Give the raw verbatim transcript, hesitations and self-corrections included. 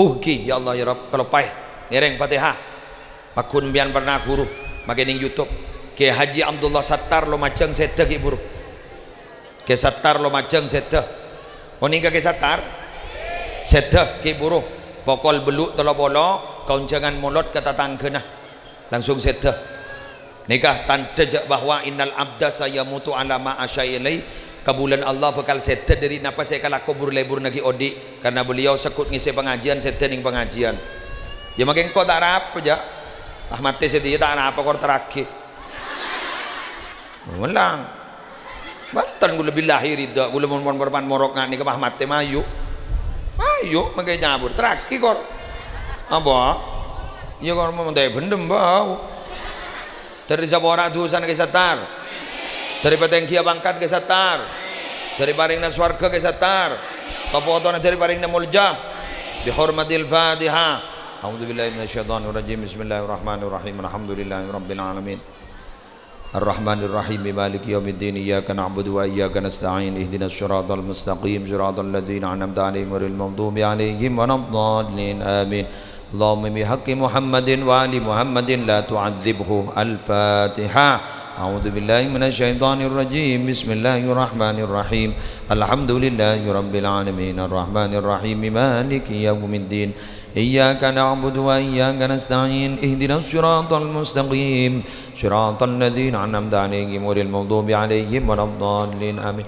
Uh, ghi, ya Allah, ya Rabb, kaloppaè. Ngèrèng Fatihah. Pagghun sampèyan parna ghuru, makè neng YouTube. Kè Haji Abdullah Sattar Lumajang sèdhâ ghi' bhuru. Kè Sattar Lumajang sèdhâ. Onèng ka Kè Sattar? Sèdhâ ghi' bhuru. Pokol bâllu' tello polo, kaonjhângan molod ka tatangghâna. Langsung sèdhâ. Nèka tandhâ jhâ' bahwa innal abda sayamutu ala ma asya ilaih, kabulâna Allah bhâkal sèdhâ dhâri napa sè èkalako bur-lèburrâ ghi' odi', karna beliau segghut ngèssè pangajiân, sèdhâ neng pangajiân. Yâ, makè engko' ta' arapa, jhâ'. Ah, matè sè dhiyâ ta' arapa, kor terraghi. Mellang. Bhunten, kaulâ billahi ridha, kaulâ mon, mon, mon, morok nga' nèka pas matè mayu. Mayu, mangkè nyabut, terraghi, kor. Apa? Iyâ, kor, mon, mon, bhendem, bau. Dhâri sapora dhusana Kè Sattar. Dhâri patèngghiyâ pangkat Kè Sattar. Dhâri parèngna sowarghâ Kè Sattar. Papotona dhâri parèngna molja. Bihormatil Fatihah. A'udzubillahi minasyaitonirrajim. Bismillahirrahmanirrahim. Alhamdulillahirabbil alamin. Ar-Rahmanir Rahim, Maliki Yaumiddin, Iyyaka na'budu wa iyyaka nasta'in, Ihdinas siratal mustaqim, siratal ladzina an'amta 'alaihim ghairil maghdubi 'alaihim waladdallin. Amin. Allahumma bihaqqi Muhammadin wa ali Muhammadin la tu'adzibhu. Al-Fatihah. A'udzu billahi minasy syaithanir rajim. Bismillahirrahmanirrahim. Alhamdulillahi rabbil alamin. Arrahmanir rahim. Maliki yaumiddin. Iyyaka na'budu wa iyyaka nasta'in. Ihdinas siratal mustaqim. Siratal ladzina an'amta 'alaihim ghairil maghdubi 'alaihim waladdallin. Amin.